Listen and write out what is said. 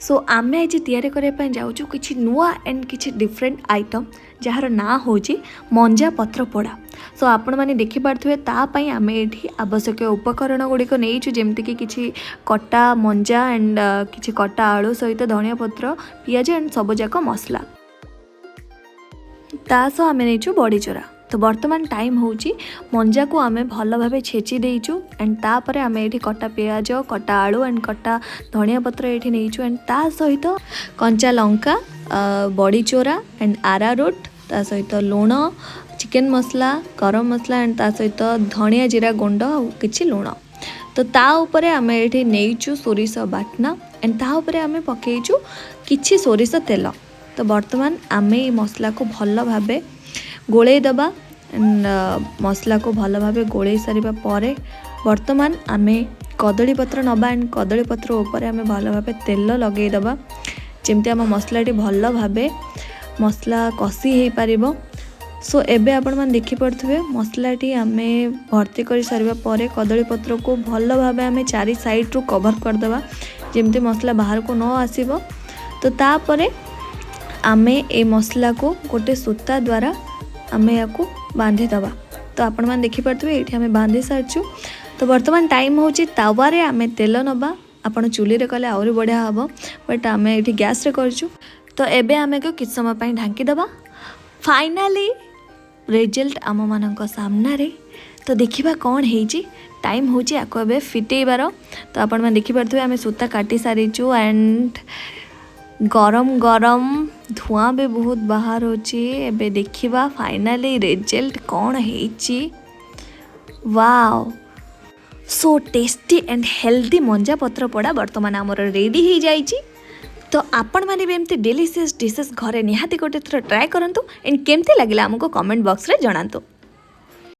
Show ଆମେ ଆଜି ତିଆରି କରିବା ପାଇଁ ଯାଉଛୁ କିଛି ନୂଆ ଆଣ୍ଡ କିଛି ଡିଫରେଣ୍ଟ ଆଇଟମ୍, ଯାହାର ନାଁ ହେଉଛି ମଞ୍ଜା ପତ୍ର ପୋଡ଼ା। ସୋ ଆପଣମାନେ ଦେଖିପାରୁଥିବେ, ତା ପାଇଁ ଆମେ ଏଠି ଆବଶ୍ୟକୀୟ ଉପକରଣ ଗୁଡ଼ିକ ନେଇଛୁ, ଯେମିତିକି କିଛି କଟା ମଞ୍ଜା ଆଣ୍ଡ କିଛି କଟା ଆଳୁ ସହିତ ଧନିଆ ପତ୍ର, ପିଆଜ ଆଣ୍ଡ ସବୁଯାକ ମସଲା। ତା ସହ ଆମେ ନେଇଛୁ ବଡ଼ିଚୁରା। ତ ବର୍ତ୍ତମାନ ଟାଇମ୍ ହେଉଛି, ମଞ୍ଜାକୁ ଆମେ ଭଲ ଭାବେ ଛେଚି ଦେଇଛୁ ଆଣ୍ଡ ତାପରେ ଆମେ ଏଇଠି କଟା ପିଆଜ, କଟା ଆଳୁ ଆଣ୍ଡ କଟା ଧନିଆ ପତ୍ର ଏଇଠି ନେଇଛୁ ଆଣ୍ଡ ତା ସହିତ କଞ୍ଚା ଲଙ୍କା, ବଡ଼ିଚୁରା ଆଣ୍ଡ ଆରାରୁଟ୍, ତା ସହିତ ଲୁଣ, ଚିକେନ୍ ମସଲା, ଗରମ ମସଲା ଆଣ୍ଡ ତା ସହିତ ଧନିଆ ଜିରା ଗୁଣ୍ଡ ଆଉ କିଛି ଲୁଣ। ତ ତା ଉପରେ ଆମେ ଏଇଠି ନେଇଛୁ ସୋରିଷ ବାଟନା ଆଣ୍ଡ ତା ଉପରେ ଆମେ ପକାଇଛୁ କିଛି ସୋରିଷ ତେଲ। ତ ବର୍ତ୍ତମାନ ଆମେ ଏଇ ମସଲାକୁ ଭଲ ଭାବେ ଗୋଳେଇ ଦେବା ଆଣ୍ଡ ମସଲାକୁ ଭଲ ଭାବେ ଗୋଳେଇ ସାରିବା ପରେ ବର୍ତ୍ତମାନ ଆମେ କଦଳୀ ପତ୍ର ନେବା ଆଣ୍ଡ କଦଳୀ ପତ୍ର ଉପରେ ଆମେ ଭଲ ଭାବେ ତେଲ ଲଗାଇଦେବା, ଯେମିତି ଆମ ମସଲାଟି ଭଲ ଭାବେ ମସଲା କଷି ହେଇପାରିବ। ସୋ ଏବେ ଆପଣମାନେ ଦେଖିପାରୁଥିବେ, ମସଲାଟି ଆମେ ଭର୍ତ୍ତି କରି ସାରିବା ପରେ କଦଳୀ ପତ୍ରକୁ ଭଲ ଭାବେ ଆମେ ଚାରି ସାଇଡ଼ରୁ କଭର୍ କରିଦେବା, ଯେମିତି ମସଲା ବାହାରକୁ ନ ଆସିବ। ତ ତାପରେ ଆମେ ଏଇ ମସଲାକୁ ଗୋଟେ ସୂତା ଦ୍ୱାରା ଆମେ ୟାକୁ ବାନ୍ଧିଦେବା। ତ ଆପଣମାନେ ଦେଖିପାରୁଥିବେ, ଏଇଠି ଆମେ ବାନ୍ଧି ସାରିଛୁ। ତ ବର୍ତ୍ତମାନ ଟାଇମ୍ ହେଉଛି, ତାୱାରେ ଆମେ ତେଲ ନେବା। ଆପଣ ଚୁଲିରେ କଲେ ଆହୁରି ବଢ଼ିଆ ହେବ, ବଟ୍ ଆମେ ଏଇଠି ଗ୍ୟାସ୍ରେ କରିଛୁ। ତ ଏବେ ଆମେ କିଛି ସମୟ ପାଇଁ ଢାଙ୍କିଦେବା। ଫାଇନାଲି ରେଜଲ୍ଟ ଆମମାନଙ୍କ ସାମ୍ନାରେ। ତ ଦେଖିବା କ'ଣ ହେଇଛି। ଟାଇମ୍ ହେଉଛି ଆକୁ ଏବେ ଫିଟେଇବାର। ତ ଆପଣମାନେ ଦେଖିପାରୁଥିବେ, ଆମେ ସୂତା କାଟି ସାରିଛୁ ଆଣ୍ଡ ଗରମ ଗରମ ଧୂଆଁ ବି ବହୁତ ବାହାରୁଛି। ଏବେ ଦେଖିବା ଫାଇନାଲି ରେଜଲ୍ଟ କ'ଣ ହେଇଛି। Wow, so tasty and healthy ମଞ୍ଜା ପତ୍ର ପୋଡ଼ା ବର୍ତ୍ତମାନ ଆମର ରେଡ଼ି ହେଇଯାଇଛି। ତ ଆପଣମାନେ ବି ଏମିତି ଡେଲିସିୟସ୍ ଡିସେସ୍ ଘରେ ନିହାତି ଗୋଟେ ଥର ଟ୍ରାଏ କରନ୍ତୁ ଆଣ୍ଡ କେମିତି ଲାଗିଲା ଆମକୁ କମେଣ୍ଟ ବକ୍ସରେ ଜଣାନ୍ତୁ।